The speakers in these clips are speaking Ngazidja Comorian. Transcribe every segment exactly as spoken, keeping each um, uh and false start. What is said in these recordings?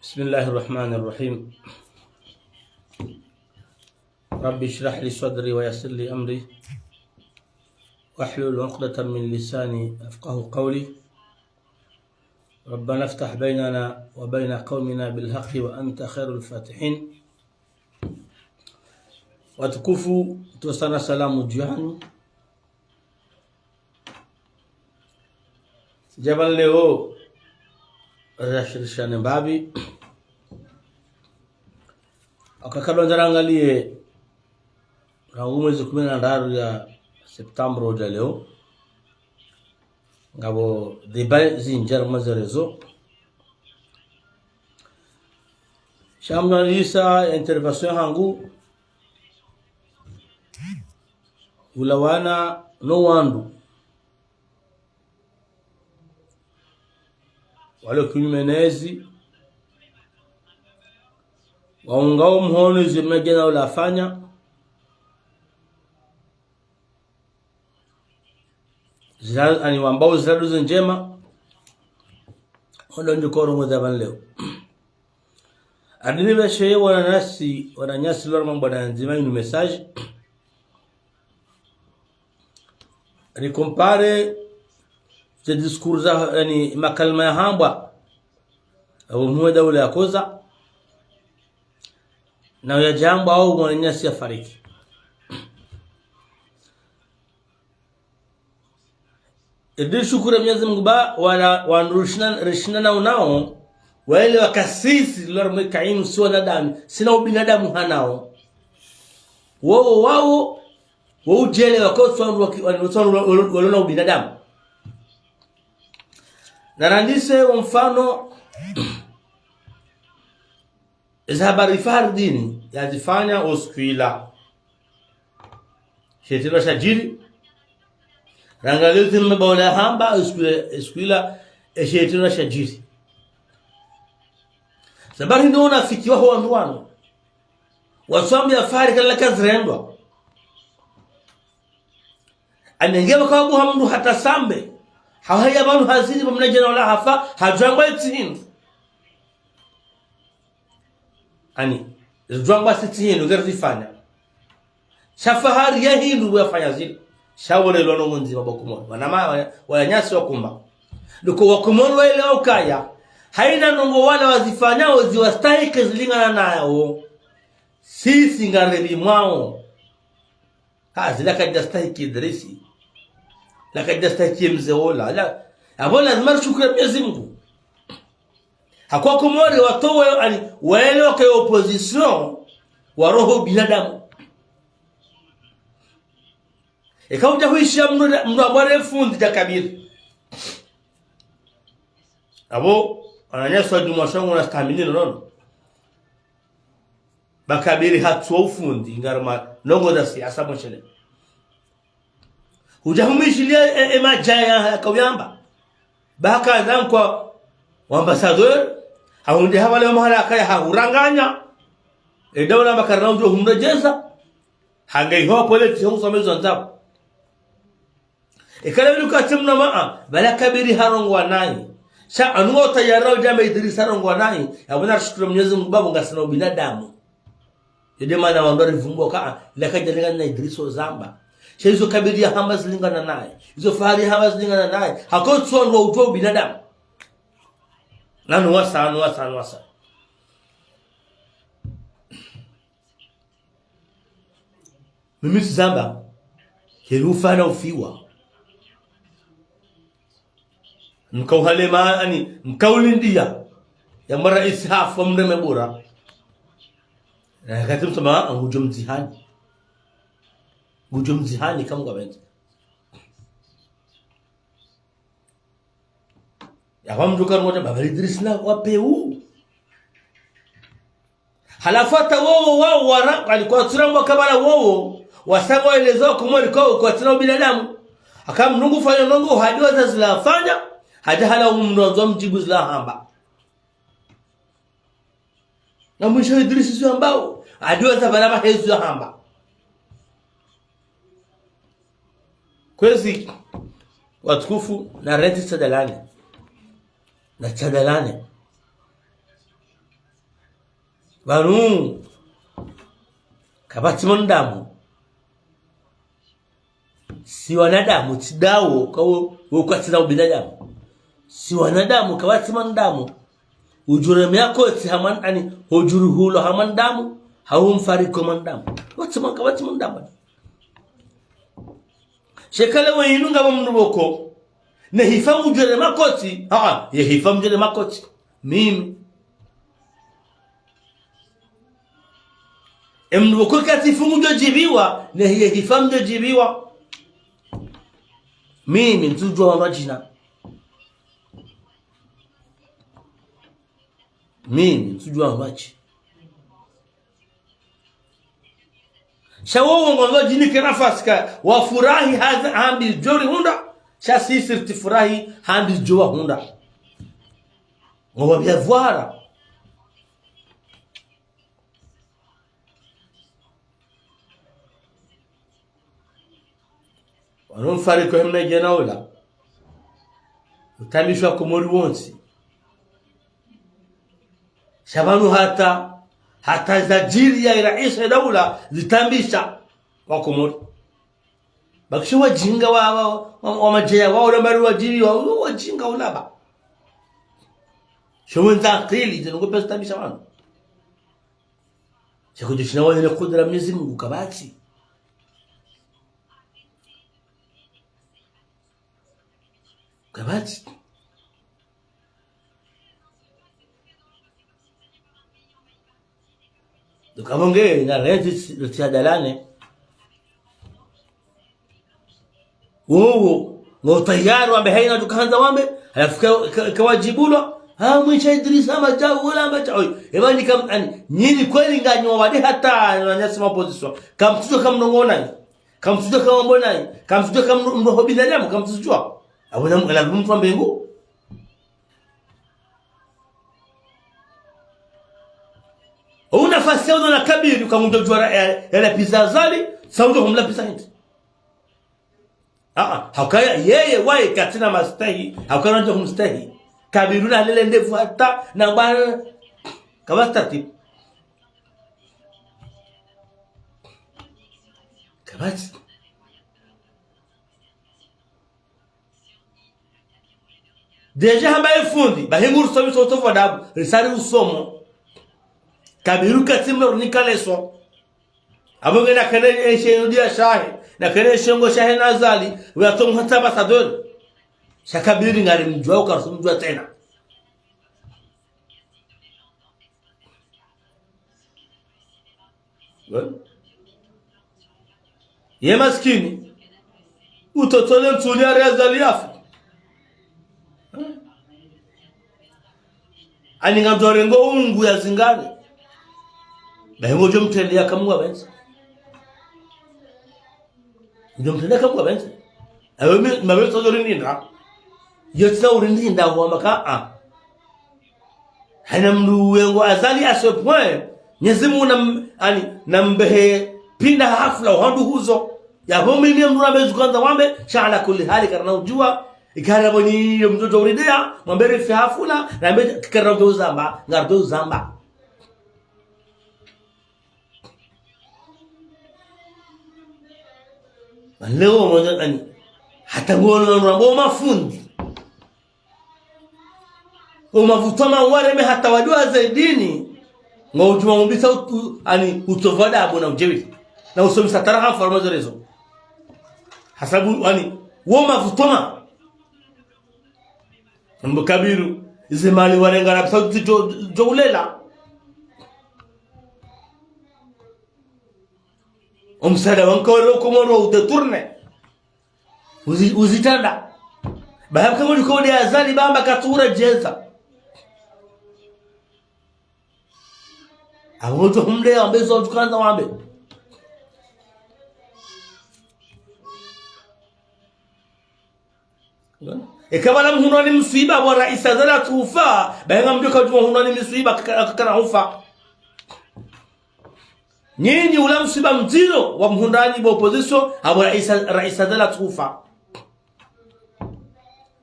بسم الله الرحمن الرحيم. رب اشرح لي صدري ويسر لي أمري واحلل عقدة من لساني يفقهوا قولي. ربنا افتح بيننا وبين قومنا بالحق وأنت خير الفاتحين. Watukufu, ntsotsana salamu djuu hanyu. Djapvanu leo, rashirishane mbapvi. Aka kadjwandza rangaliye, rangu mwezi kume na ndraru ya septembre udja leo. Ngapvo débat zindji harumwa ze réseaux. Sha mwandzisa intervention yahangu, ulawana no wandru walo kinyume nezi, waungao mhono izo Meja na ula afanya. Zila, ani wambao zila ndo ze ndjema. Ondo ndjiko rongoza pvanu leo. Adini pvashe wananyasi, wananyasi lora mambo na ndzima inu message. Ri compare ze discours za, yani, makalima yahambwa, apvo Mhweda ule yakoza, na uyadjambwa hau mwananyasi yafariki. Edi shukuru Mwenyezi Mungu ba, wala, wandru rishina, rishina nao nao, waelewa ka sisi, lora mweka inu, si wanadamu, sina ubinadamu hanao. Wowo, wawo, wo udjelewa ko tsi wandru waki-, wandru tsi wandru walo, walo, walo na ubinadamu. Na randise wo mfano, eza habari Fahardini yazifanya o siku ila she itrendwa shadjiri. Rangaliye zimba ula yahamba o siku ila, o siku ila, e she itrendwa shadjiri. Sababu ndo unafiki waho wandru wanu. Waswambi ya Fahari kala kazirendwa. Anenge wakawabuha mndru hata sambe. Hawahaya pvanu hazini pvamna djana wala hafa, hadjwangwa itsi hindru. Ani, zidjwangwa si tsi hindru, ngeri zifanya. Sha Fahari ya hindru yafanya zile. Sha wole lwano ngonzi maboko mwa. Wanama, wa-, wananyasi wakumba. Nduko wakomori waelewa ukaya. Haina ndrongo wala wazifanyao ziwastahiki zilingana nawo. Sisi ngarebi mwao. Ha, zila kadjastahiki Idrisi. La kadjastahiki mze wola. La, apvo lazima rishukuru Mwenyezi Mungu. Haka wakomori watowe, ani, waelewa ke opposition, wa roho binadamu. Eka udja huishiya mndru, mndru ambwa re fundi dja kabiri. Apvo, wananyasi wa djumwa shangu na stamini nono. Ba kabiri hatsuwa ufundi, ngaruma ndrongo za siasa mwenshele. Udja humishiliya e, e madjaya yakauyamba. Ba haka zankwa wa ambassadeur, hahundri hapvale mahala akaya hahuranganya. E daula makarna udjo humredjeza. Hanga iho pole tsi husome zo ndzapvo. Ikala wili ukati mna maa, bala kabiri harongowa nayi. Sha anu ngo tayari udjamba Idrisa harongowa nayi, yapvo narishukuru Mwenyezi Mungu ba pvo ngasina ubinadamu. Yede mana wandru warivumbuwa ka, la kadjalingana na Idrisa ozamba. Sha izo kabiri yahamba zilingana naye. Izo Fahari yahamba zilingana naye. Haka tsi wandru wa udjuwa ubinadamu. Nanu wasa, anu wasa, anu wasa. Mimi tsizamba, heri ufa na ufiwa. Mkauhalema, ani, mkaulindiya. Ya mara isi hafu wa mreme bora. Na wakati msoma, ngudjo mdzihani. Ngudjo mdzihani, kamu ngapvendze. Yapvo mndru karumoja baba Idrisi na wapeu. Halafu hata wowo, wawo, wana, alikuwa tsura mwa kabala wowo, wasanga waeleza wakomori kwa, kwa tsina ubinadamu. Haka mndru ngu fanya ndrongo, hadjuwa za zila afanya, hadja hala umndru andzo mdjibu zila hamba. Na mwisho Idrisi izo yambao, hadjuwa za pvala mahezo yahamba. Kwezi, watukufu, na renti tsadalane. Na tsadalane. Pvanu kapvatsi mwanadamu. Si wanadamu, tsi ndawo, kawo, wo kwatsina ubinadamu. Si wanadamu, kapvatsi mwanadamu. Udjure mia kotsi ha mwan-, ani, udjuru hulo ha mwanadamu, ha umfariko mwanadamu. Kapvatsi mwa-, kapvatsi mwanadamu. Sheka leo inu ngapvo mndru pvoko. Ne hifa mdjure makotsi. Ha, ye hifa mdjure makotsi. Mimi. E mndru pvoko kati fungu djo djibiwa, ne hiye hifa mdjo djibiwa. Mimi, ntsudjuwa wandru wadjina. Mimi, ntsudjuwa wandru wadji. Sha wowo ngwandzo djinike nafasi ka wafurahi haza hambi djo rihundra. Sha sisi ritsifurahi hambi djo wahundra. Ngwapvia vwara. Wanu mfariko hemna djana ula. Utambishwa Komori wontsi. Sha pvanu hata, hata zadjiri ya iraisi daula zitambisha wa Komori. Bakishe wadjinga wa, wa, wa, wa madjeya wa ula mbali wadjiri wa, wa, wadjinga ulaba. Sho wendza akili, zinu ngo pesa zitambisha wanu. Sha kudjo shina wanyene kudra Mwenyezi Mungu kapvatsi. Kapvatsi. Donc, apvo nge, na rentsi, rentsi ya dalane. Wowo, ngo tayari wambe haina djo handza wambe, halafu ka, ka, kawadjibulwa, ha, mwisha Idrisa madja, wala madja, oyi, eba ni kam-, ani, nyinyi kweli nganyi wawade hata, na nyasi ma opposition. Kamtsudjuwa kamnongonayi. Kamtsudjuwa kamambonayi. Kamtsudjuwa kamno-, mno ho binadamu, kamtsudjuwa. Apvo na mkala mndru wa mbengu. Una nafasi ya uno na Kabiri, uka mndru djuwa ya, ya, ya lapviza Azali, sa udjo humlapviza hindri. Ah, ah, haukaya, yeye, waye, katsina mastehi, haukaya ndjo humstehi. Kabiri una lele ndrevu hata, na bana, kapvatsi taratibu. Kapvatsi. Déjà hamba ye fundi, bahi ngu rusomesa utovu wa adabu, risari usomo. Kabiri katsi mlo runika leso. Apvo nge nakene eshengo dia shahe, nakene eshengo shahe na Azali, uya tsomu hata ambassadeur. Sha Kabiri ngari mdjuwa, uka rusu mdjuwa tsena. Ye maskini. Utotsole ntsuli ya Azali yafu. Ani ngandzo rengo ungu ya zingare. Bahi ngodjo mtrende ya kamu wa benzi. Ngodjo mtrende ya kamu wa benzi. Ayo mi, mabenzi tsozo rindinda. Yo tsina urindinda wa maka, ah. Haina mndru wengo Azali à ce point, Mwenyezi Mungu nam-, ani, nambehe pinda hafla uhandru huzo. Yapvo mimi mndru nambe djo handza wambe, sha ala kulli hali karina udjuwa, ikara pvo nyi yo mndru djo uridea, mwambe rife hafla, nambe karina udjo uzamba, ngarudjo uzamba. Leo mwana ani, hata ngono ndo rambo mafundi. Omavutwa mawareme hata wadjuwa ze dini, ngo udjuma umbisa utu, ani, utovu wa adabu na udjewi. Na usomesa taraha mfarma zerezo. Hasabu, ani, wo mavutwa ma. Mbo Kabiru, ize mali warenga na pesa uti djo, djo ulela. Omsaada wa nkoro Komoro udétourné. Uzi-, uzitranda. Baha kamwe djuka ude Azali bamba katsura djeza. Apvo djo humde wambe zo djo handza wambe. Eka pvala mhundrwa ni mswiba wa raisi Azali atsufa, bahi ngamdjo kadjuwa mhundrwa ni mswiba kaka-, kakana ufa. Nyinyi ula mswiba mdziro wa mhundrani bo opposition, apvo raisi, raisi Azali atsufa.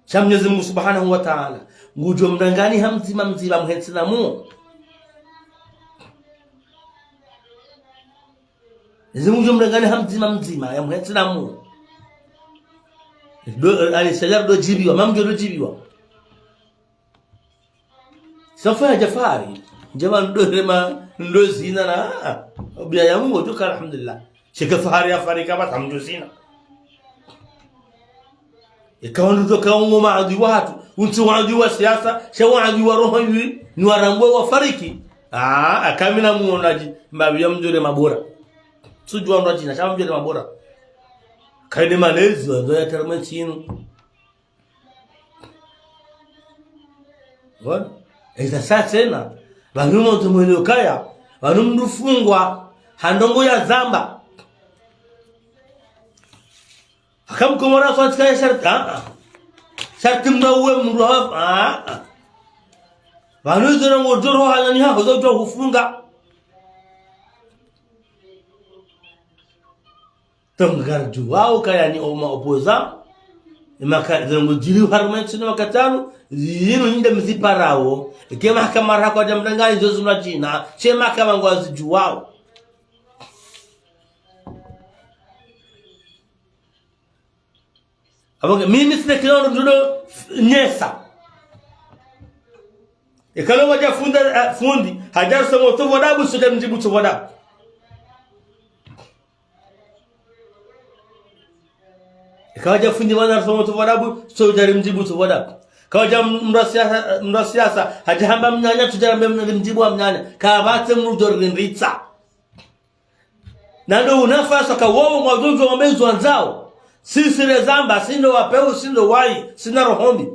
Sha Mwenyezi Mungu Subhanahu wa Ta'ala, ngudjo mrangani ha mdzima mdzima muhentsi na mu. Ezi mdjo mrengane ha mdzima mdzima, ya mhetsina mu. Do, ali sajar do djibiwa, mamdjo do djibiwa. Safa ya Jafari, ndjema ndo rema ndo zina na, ah, obiya ya Mungu, tuka alhamdulillah. Sheke Fahari ya Fahari kaba tamdjo zina. Eka wandru toka ungo maadui wahatru, untsi waadui wa siasa, sha waadui wa roho yu, ni warambwe wafariki. Ah, aka mi na muonaji, mbabi ya mdjole mabora. Tsudjuwa mdru ajina, sha mdjole mabora. Kaine malezi, wandzo ya tarme tsinu. Ngona? Eza sa tsena, pvanu mdru mwelewe ukaya, pvanu mdru fungwa, ha ndrongo ya zamba. Aka mkomori aswa tsikaya sharti, ah, ah. Sharti mdru uwe mdru ha, ah, ah. Pvanu izo ndrongo djoro hanyani ha, hozo djoro hufunga. Tonga ngardjuwao ukaya nyi oma opposant, emaka, ndrongo djiri harumwa entsi no makatano, yinu nyi nde mziparawo, eke mahakama rakwa djamdangani zozo na djina, she mahakama ngwazidjuwao. Apvo mimi sina kila ndo nyesa. Eka lo wadja funda, eh, fundi, hadja soma utsovo adabu, sodja mdjibu utsovo adabu. Eka wadja fundi mwana soma utsovo adabu, sodja mdjibu utsovo adabu. Eka wadja mdru wa siasa, mdru wa siasa, hadja hamba mnyanya, sodja mdjibu wa mnyanya. Kapvatsi mdru djo rinditsa. Na ndo unafasi ka wowo ngwadjo wambe zo wandzao. Sisi rezamba, si ndo wapvewu, si ndo wayi, si na roho mbi.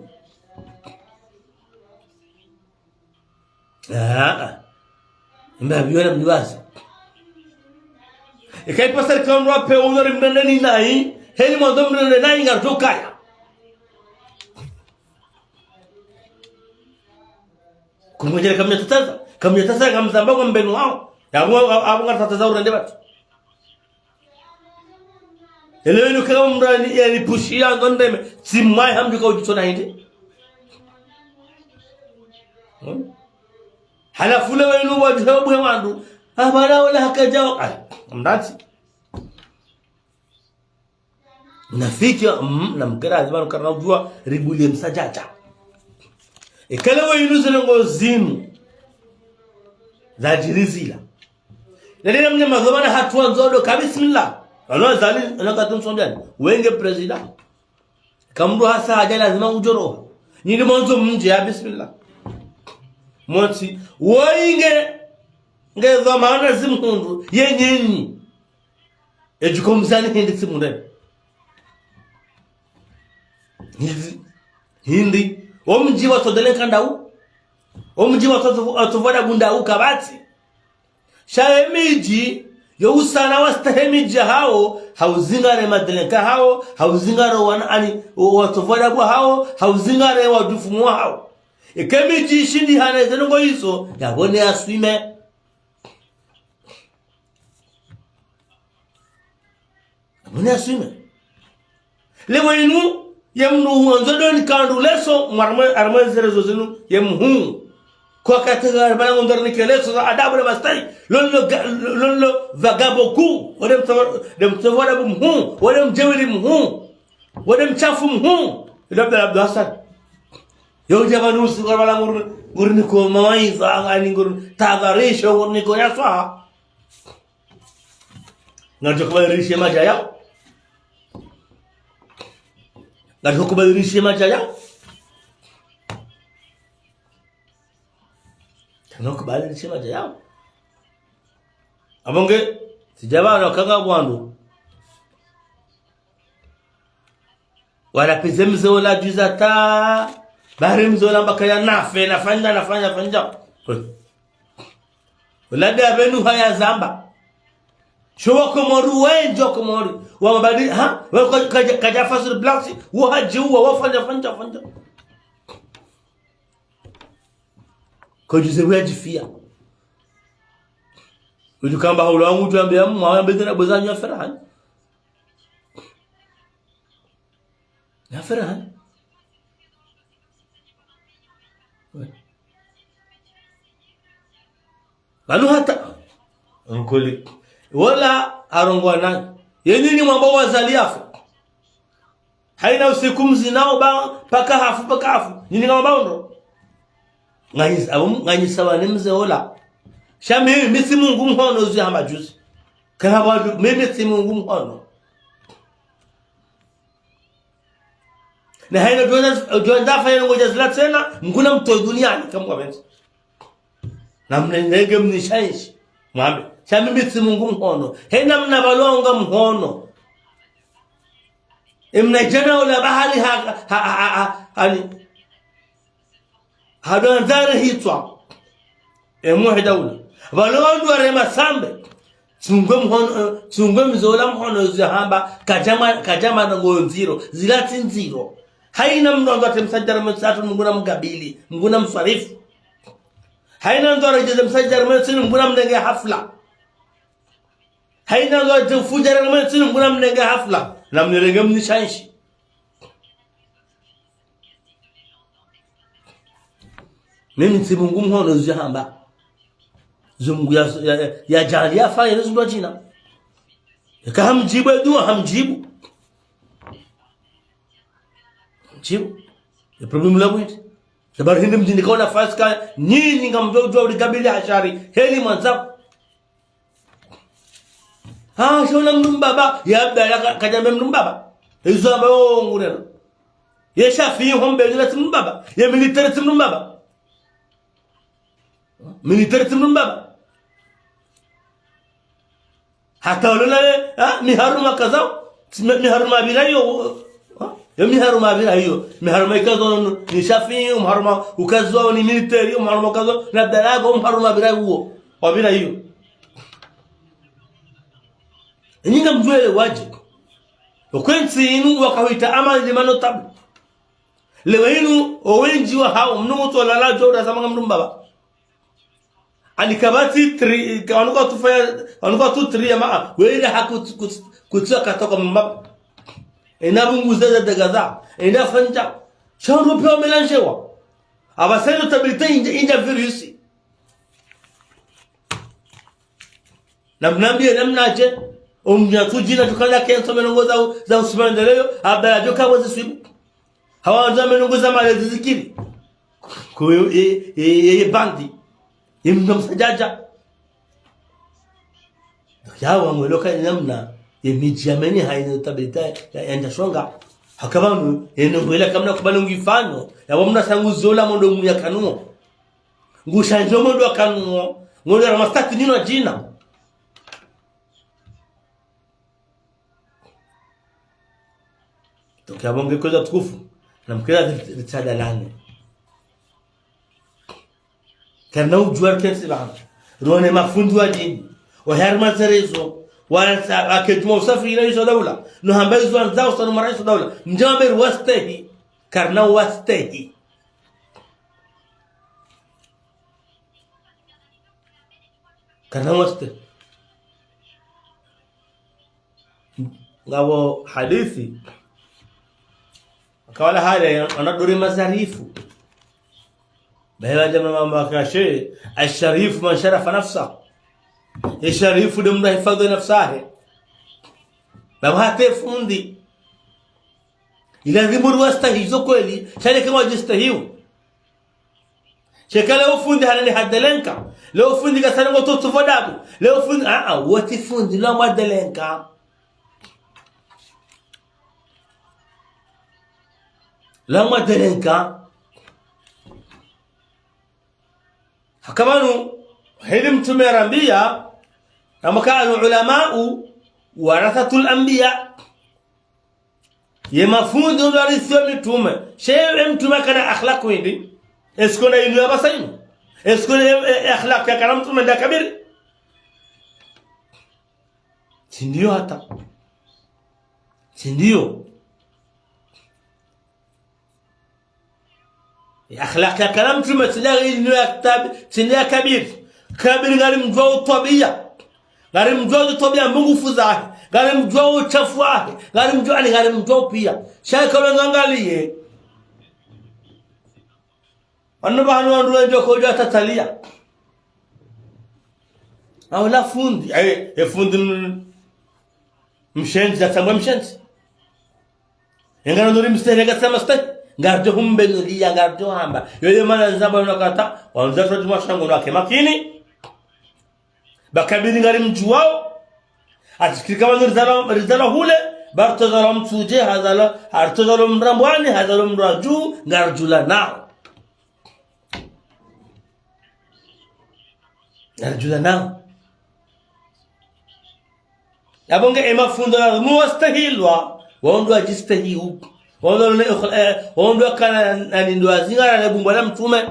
Ah, ah. Mba biona mniwazi. Eka ipvasa lika mdru wapvewu, ndo ri mrende ni nayi, heli mwandzo mrende nayi ngardjo kaya. Kumwendjele kamnyatataza, kamnyatataza kamzamba kwa mbenu wao. Apvo, apvo, apvo ngatataza urende pvatsu. Ele inu kama mdru yani, yani pushiya ndo ndeme, tsimwayi hamdjuka udjitsona hindri. Hmm? Halafu le wenu wadjuhe bwe wandru, apvala wala hakadjao, ay, mdatsi. Unafiki, mm, na mkera, zibanu karina udjuwa, ribuliye msadjadja. Eka le wenu zile ndrongo zinu zadjiri zila. Nalina mnye mazobana hatuwa nzodo ka bismillah. Alo Azali, alo katunso mbiani. Wenge président. Eka mdru hasa hadja lazima udjoroha. Nyi ndi mwandzo mdje ya bismillah. Mwatsi, woyi nge, nge dhwamana zimhundru, ye nyenyi. Edjuko mzani hindri tsi mundeni. Hindri. Hindri. Omdji wa tsodele nkandawu. Omdji wa tso-, wa tsovo adabu ndawu kapvatsi. Sha emidji, yo usana wastahi emidji yahawo, hauzingare madele nka hawo, hauzingare wana ani, wa tsovo adabu hawo, hauzingare wadjufumu hawo. Eka emidji ishindi hane zendrongo izo, yapvo ne aswime. Mwenye aswime. Le wenu, ye mdru wandzo doni kandru leso, mwarmwe, armwe zere zo zinu, ye mhuu. Kwa katega, bala ngondornike leso, za adabu na mastahi. Lolo ga-, lolo vagabo ku. Wade mtsovo, de mtsovo adabu mhuu. Wade mdjeuri mhuu. Wade mshafu mhuu. Ila Abdallah Abdou Hassan. Yo djaba nusu, kwa bala ngurni, ngurni ko mawaidha, ani ngurni tahadharisho, ngurni ko yaswa. Ngadjo kubali rishe madja yawo. Ngadjo kubali rishe madja yawo. Ngadjo kubali rishe madja yawo. Apvo nge, tsidjaba na kanga wandru. Wala pize mze ola djuza ta, bari mze ola mbaka ya nafe, nafanya, nafanya, nafanya. Ola de apvenu haya zamba. Sho wakomori wendji wakomori. Wamabadi, ha? Wa ka-, kaja, kaja fasiri blacks, wo hadjiuwa, wafanya, fanya, fanya. Kodjuze weyadjifiya. Udjukamba hawula wangu djwambe ya mwa, wambe zena bweza nyo afera hani. Nyo afera hani. Pvanu hata. Nkoli. Wala Arongoa nayi. Ye nyinyi mwamba Azali yafe. Hayina usiku mzinao ba, paka hafu, paka hafu. Nyinyi ngamwamba ndo. Nganyisa, abu, nganyisa wani mze ola. Sha mimi, mi tsi Mungu mhono uzi hamba juzi. Kana wadu, mimi tsi Mungu mhono. Na hayina djo ndza, djo ndza fanya ngodja zila tsena, mnguna mtowe duniani, kamwa benzi. Na mnenge mnishainshi. Mwambe. Sha mimi tsi Mungu mhono. Hayina mna balwa unga mhono. Emna djana ola bahali ha, ha, ha, ha, ha, ani. Hadwandzare hitswa. Emuhe daula. Pvalo wandru warema sambe. Tsungwe mhono, eh, tsungwe mze ola mhono zihamba, kadjama, kadjama na ngo ndziro. Zila tsi ndziro. Hayina mndru andza ate msadjara mwe tsatu mnguna mgabili, mnguna mswarifu. Hayina mndru aredjeze msadjara mwe tsini mnguna mnenge hafla. Hayina mndru aredje ufudjara mwe tsini mnguna mnenge hafla. Na mnirenge mnishainshi. Mimi tsi Mungu mhono zihamba. Zo Mungu ya, ya, ya, ya djali ya fanya, zo ndo djina. Eka hamdjibu, edua hamdjibu. Hamdjibu. E problème la mwindi. Sababu hindri mdjini kaona fasi ka, nyinyi ngamdjo udjua uli kabili hashari. Heli mwandzao. Ah, shona mndru mbaba. Ya Abdallah ka, kadjambe mndru mbaba. Izo amba o ngurena. Ye Shafi hombe yula tsi mndru mbaba. Ye militaire tsi mndru mbaba. Militaire tsi mndru mbaba. Hata walola le, ha? Miharuma kazao. Tsi mi-, miharuma bila iyo. Ha? Yo miharuma bila iyo. Miharuma ikazao ni Shafi, miharuma ukazao ni militaire, miharuma ukazao na Abdallah, miharuma bila iyo. Wa bila iyo. Nyinyi ngamdjuwe le wadji. Okwentsi inu wakawita amani de ma notable. Leo inu, owendji wahao, mndru mutsu olala djo, ura samanga mndru mbaba. Ani kapvatsi tri, ka-, wanu kwatsu faya, wanu kwatsu tri ya maa, wele haku-, kutsi-, kutsi wakatoka mndru mbaba. Ena bungu zeze degaza, ena fanya. Sha wandru pia wamelanjewa. Apvasa ino notabilité indja, indja virus. Na mnambie namnadje, omdja tsudjina tukala kentso menongo za u-, za usimandeleo, Abdallah djo kawo ziswibu. Hawandzo menongo za malezi zikiri. Kuwe, e, e, e, e bandi. Ye mndru msadjadja. Yawa mwelo ka namna, ye midji ya meni hayina notabilité ya, ya ndja shonga. Haka pvanu, ye nongo ila kamna kubali ngifanyo, ya wamna sangu ziola mondo mu ya kanuo. Ngushandjo mondo wa kanuo, ngondo ya ramastati nino djina. Toke abonge kweza tukufu, na mkeza rit-, ritsadalane. Karina udjuwa rikentsi pvanu. Rone mafundi wa dini. Wa harumwa zerezo. Wa sa-, ake djuma usafiri na izo daula. No hamba izo wandzao sa no mara izo daula. Mdjambe ruwastehi. Karina wastehi. Karina wastehi. Ngapvo hadisi. Akawala hale, ana dori mazarifu. Bahe wadja mama makashe, asharifu man sharafa nafsa. Ye sharifu de mndru ahifadhwi nafsi yahe. Baba hata fundi. Ilazimu ruwastehi zo kweli, sha le kama djistehiu. Sheka leo fundi hanani hadelenka. Leo fundi kasana ngo tutu vodabu. Leo fundi, a, a, woti fundi, lo mwa delenka. Lo mwa delenka. Haka pvanu, heli mtrume yarambia, namaka al-ulamau warathatul anbiya. Ye mafundi ndo warisiwa mitrume. She ye mtrume kana akhlaq windi. Est-ce que na inu ya pvasa inu? Est-ce que ye, ye, ye akhlaq ya kana mtrume nda kabiri? Tsi ndiyo hata. Tsi ndiyo. Ye akhlaq ya kana mtrume tsi ndiyo inu ya kitabi, tsi ndiyo ya kabiri. Kabiri ngarimdjuwa utwabiya. Ngarimdjuwa utwabiya mbungufu zahe. Ngarimdjuwa uchafu wahe. Ngarimdjuwa ani ngarimdjuwa pia. Sha ika wendo angaliye. Wanu pvahanu wandru wendji kodja tataliya. Awu la fundi. Aye, e fundi m-, Mshenzi, yatsambwa mshenzi. Engana ndori mstehi, neka tsama stehi. Ngaridjo humbenuliya, ngaridjo hamba. Yoyo mana ndzamba yona kata, wandza toti mwashangu na kemakini. Ba kabili ngarimdjuwao. Atsikiri kama ndo rizalwa, rizalwa hule, ba ritsozalwa Mtsudje, hazalwa, haritsozalwa Mrambwani, hazalwa Mrwadju, ngaridjulanao. Ngaridjulanao. Apvo nge emafundi lazimu wastehilwa, wao ndo wadjistehi uku. Wao ndo ne, eh, wao ndo wakana, nani ndo wazingara ne bumba la mtrume.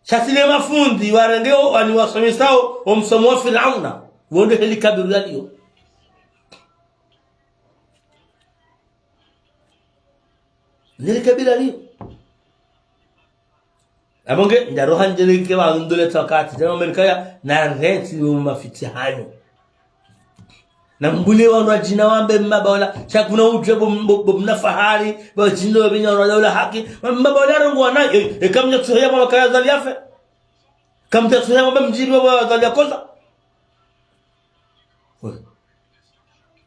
Sha tsi ne mafundi warenge o, wani wasomesao, o msomo wa Firauna. Wao ndo heli kabila liyo. Nele kabila liyo. Apvo nge, ndaro handjele ke wa ndole tsakati. Djana Amerika ya, na rentsi wo mafitsi hanyu. Na mbule wanu wadjina wambe mbaba ola, sha kuna udje bo, bo, bo mna fahari, bo djindo wa binya wala ola haki, mbaba ola rongowa na, e, e kamdja tsuheya kwa makaya Azali yafe. Kamdja tsuheya kwa mdjiri wa Azali yakoza.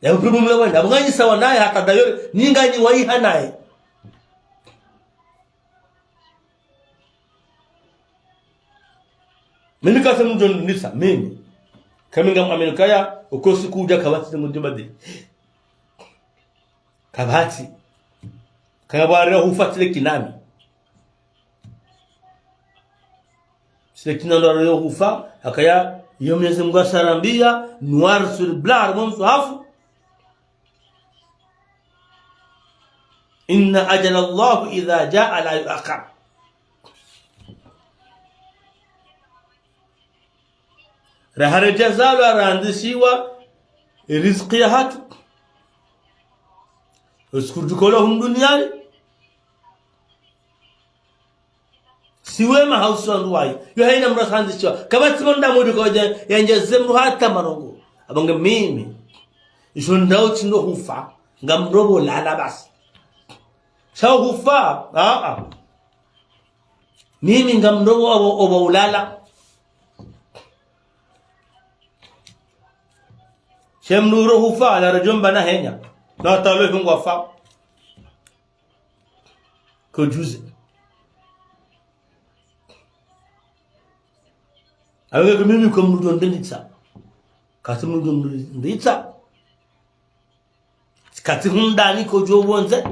Ya upibu mle wenda, apvo nganyi sawa naye hata dayori, ni nganyi wayiha naye. Mimi kase mdjo ndisa, mimi. Kami ngam amini kaya, uko siku udja kapvatsi mdjo badi. Kapvatsi. Kaya bwari hufa tsile kinami. Tsile kinami ndo hufa, akaya, yo Mwenyezi Mungu asharambiya, noir sur blanc, harumwa mswahafu. إن أجل الله إذا جاء لا يؤخر. Raha ridjazalwa randzishiwa riziki yahatru. Usiku ridjo kolo hunu duniani. Si wema hausi wandru wayi. Yo hayina mdru asandzishiwa. Kapvatsi mwanadamu ndo kawadja yandjeze mdru hata marongo. Apvo nge mimi. Isho ndao tsi ndo hufa. Ngamdjo pvo lala basi. Sha hufa. Aa. Mimi ngamdjo pvo, pvo, pvo ulala. She mdru uro hufa, na redjo mba na henya. Na watalo hungwa fa. Kodjuze. Apvo nge mimi ko mdru ndenditsa. Katsi mdru ndenditsa. Katsi hundani kodjo pvondze.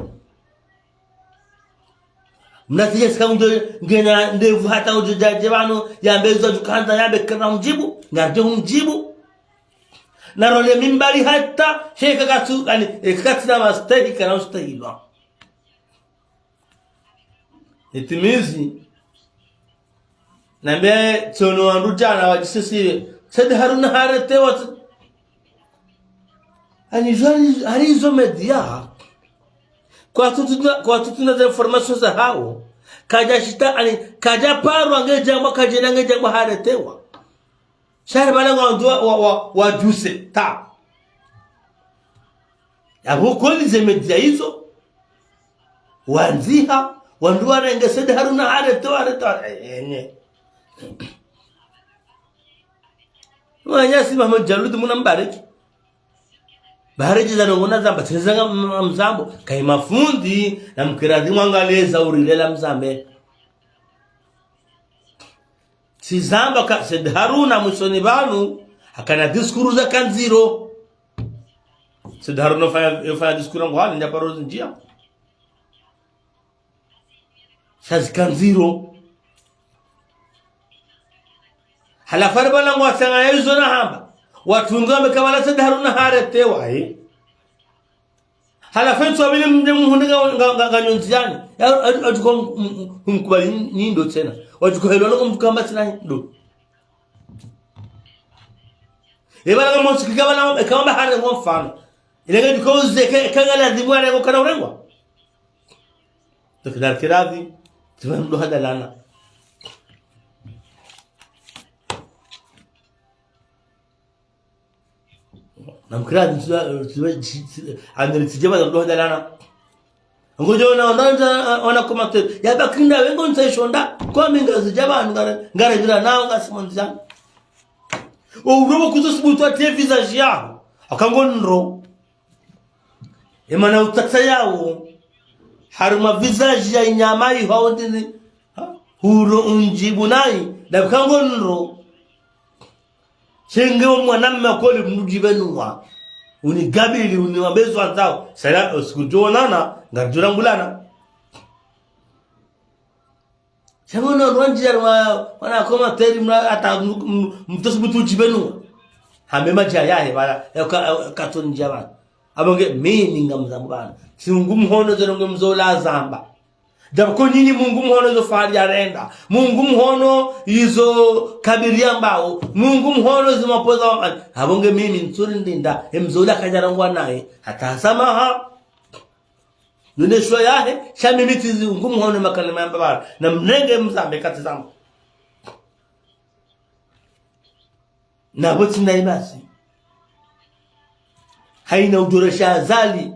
Mna tije sika mdjo ngena ndevu hata udjo djadje pvanu, yambe izo djukandza, yambe kena mdjibu, ngaridjo mdjibu. Na role mimbali hata, sheka katsu, ani, e katsi na mastehi, kana ustehilwa. Itimizi. Nambe tsono wandru djana wadjisisiwe. Said Haruna haretewa tsi-, ani jwali, hari izo media. Kwatsutunda, kwatsutunda ze information zahawo. Kadja shita, ani, kadja parwa ngedjambwa, kadjena ngedjambwa haretewa. Sha hari pvala ngwandzo wa, wa, wa, wadjuse, ta. Yapvo kweli ze media izo. Wandziha, wandru warenge Said Haruna haretewa, haretewa, eh, eh, ne. Mwananyasi Mohamed Djaludi muna mbareki. Baharedjeza ndrongoo nazamba, tsezanga m-, m-, mzambo. Kayi mafundi, na mkiradhi mwangaleza urilela mzambe. Tsizamba ka Said Haruna mwisoni pvanu, hakana discours zaka ndziro. Said Haruna ufanya, ufanya discours ngwani, ndja paro zindjia. Sha zika ndziro. Halafu hari pvala ngwasanga ya izo nahamba. Watru ngambe kabala Said Haruna haretewa, eh. Halafu ntsu wabili mdje muhundre nga, nga, nga, nga nyonzi yani. Ya, atu, atu kwa m-, m-, m-, mkubali nyi ndo tsena. Watu kwa hilo nako mkamba tsena ndo. Eba la kama usikika bala, e kama bahari kwa mfano. Ile nge duka uzeke, e kanga lazimu ya rengo kana urengwa. Tukidar kirazi, tuwe mdo hadalana. Na mkiradhi, tsi-, tsi-, tsi-, tsi-, andri tsidjeba za mdo hadalana. Ngodjo ona, ona, ona, ona commentaire. Ya bakinda, wengo ntsa ishonda. Kwa mi Ngazidja pvanu, ngare, ngare bila nao, ngasi mondzani. Ouro pvo kutsosubutu watriye visage yaho. Haka ngo ndro. Emana utsatsa yawo. Harumwa visage ya inyama iho ndini. Ha? Huro undjibu nayi. Ndapvi haka ngo ndro. Sha nge omwanamme akoli mdru djipvenua. Unigabili, uniwambe zo wandzao. Sala, osiku djo onana, ngaridjo rambulana. Sha ngo no rwandzi ya rwa, wana koma teri mna hata m-, m-, mtsosubutu udjipvenua. Hambe madja yahe, pvala, e ka-, e katso ndjia pvanu. Apvo nge, mimi ngamzambo pvanu. Tsi Mungu mhono zo ndrongo mzo la zamba. Ndapvo ko nyinyi Mungu mhono izo Fahari yarenda. Mungu mhono izo Kabiri yambao. Mungu mhono izo Mapvoza wa-, apvo nge mimi ntsu rindinda. Emzo la kadja rangwa naye. Hata samaha. Nune shwa yahe, sha mimi tsi Mungu mhono makalima yamba pvala. Na mnenge mzambe katsi zamba. Na pvo tsi nayi basi. Hayina udjoresha Azali.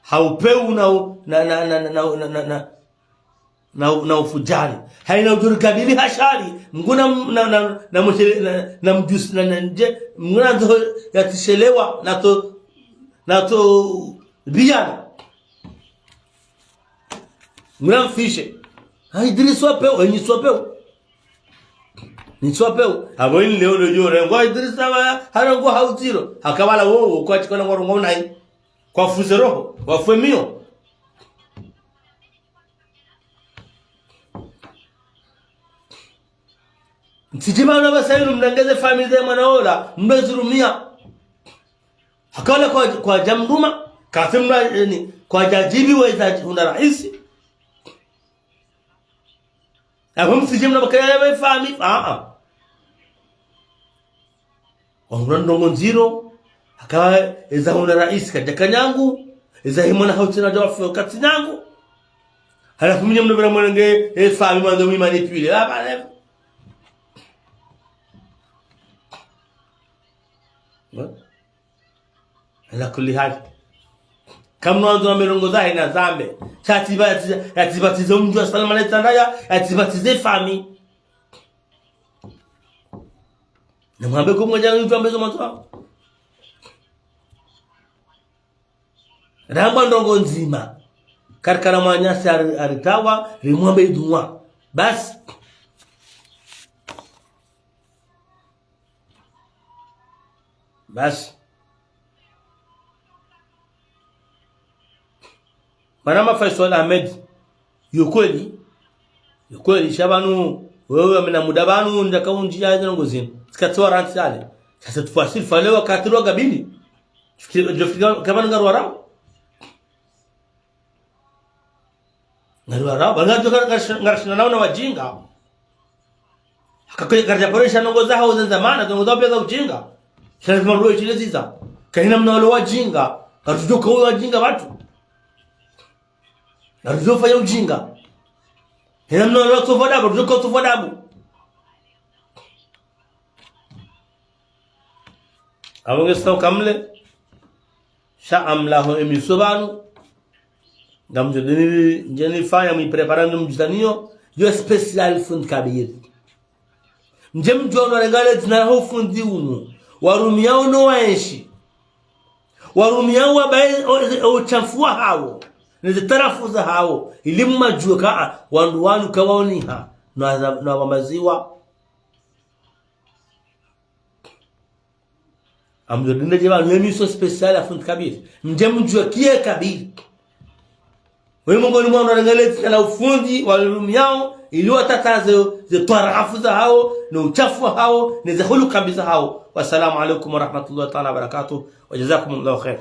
Ha upeu na u-, na, na, na ufudjari. Hayina udjori kabili ha shari. Mngu na, na, na, na mshele-, na, na mdjus-, na, na ndje, Mngu na ndo yatsishelewa, na to, na to biyana. Mngu na mfishe. Ha Idrisa wa peu, e nyi swa peu. Nyi swa peu. Apvo ini leo lo djore. Ngwa Idrisa wa, hana ngwa ha udziro. Haka pvala wo, wo, kwatsi kona ngwa rongo nayi. Kwafuze roho, wafuwe miyo. Ntsidjima wana pvasa inu mnangeze famille ze mwana ola, mbe zirumia. Haka ola kwa, kwadja mruma, katsi mna, eni, kwadja djibiwa eza huna raisi. Apvo mtsidje mna makaya ya famille, a, a. Wahundra ndrongo ndziro, haka eza huna raisi kadja kanyangu, eza himwana hautsina dja wafu katsi nyangu. Halafu mnye mna pvira mwana nge, e famille mwandzo mwi manipule. Apvo, apvo. Ala kulli hali. Kamna wandzo na mirongo zahe na zambe. Sha tsiba, tsiba, tsiba tsizo mdjwa Salama na Itsandaya, tsiba tsize famille. Na mwambe ko mwadja nidjwa mbezo mwandzo. Ramba ndrongo ndzima. Karikana mwananyasi ari-, aritawa, rimwambe idua. Basi. Basi. Mwanama Faisal Ahmed. Yo kweli. Yo kweli, sha pvanu, wewe wamina muda pvanu, ndaka undjia eze ndrongo zinu. Tsikatsi wa rantsi ale. Sasa tufasiri, fale wakati rwa kabili. Fikiri, djo fikiri, kapvanu ngarwarao. Ngarwarao, pvanu ngarwadjo ngar-, ngar-, ngarishinda nao na wadjinga. Haka kwe, ngaridja paro isha ndrongo zaho za zamana, ndrongo zaho pia za udjinga. Sha lazima ruwe shile ziza. Kahina mna walo wadjinga. Ngarudjo kawo wadjinga wandru. Ngarudjo fanya udjinga. Hina mna walo tsofa dabu, ngarudjo kawo tsofa dabu. Apvo nge sita ukamle. Sha amlaho emisio pvanu. Ngamdjo dini, ndjeni fanya mi préparer ndo mdjitaniyo. Yo spécial fundi Kabiri. Ndje mdjuwa unu warenga le dzina laho fundi unu. Warumiao no waenshi. Warumiao wabaye o, o, o uchafu wahawo. Neze tarafu zahawo. Ili mmadjuwe ka, a, wandru wanu kawaoniha. No waza-, no wapvambaziwa. Amdjo dinda dje pvanu emisio spécial ya fundi Kabiri. Mdje mdjuwe kiye Kabiri. Wewe mongoni mwa wandru warenga le dzina la ufundi, walirumiao, ili watataze ze twarafu zahawo, no uchafu wahawo, neze huluka mbi zahawo. Wassalamu alaikum warahmatullahi taala wabarakatuh. Wajazakumullahu khair.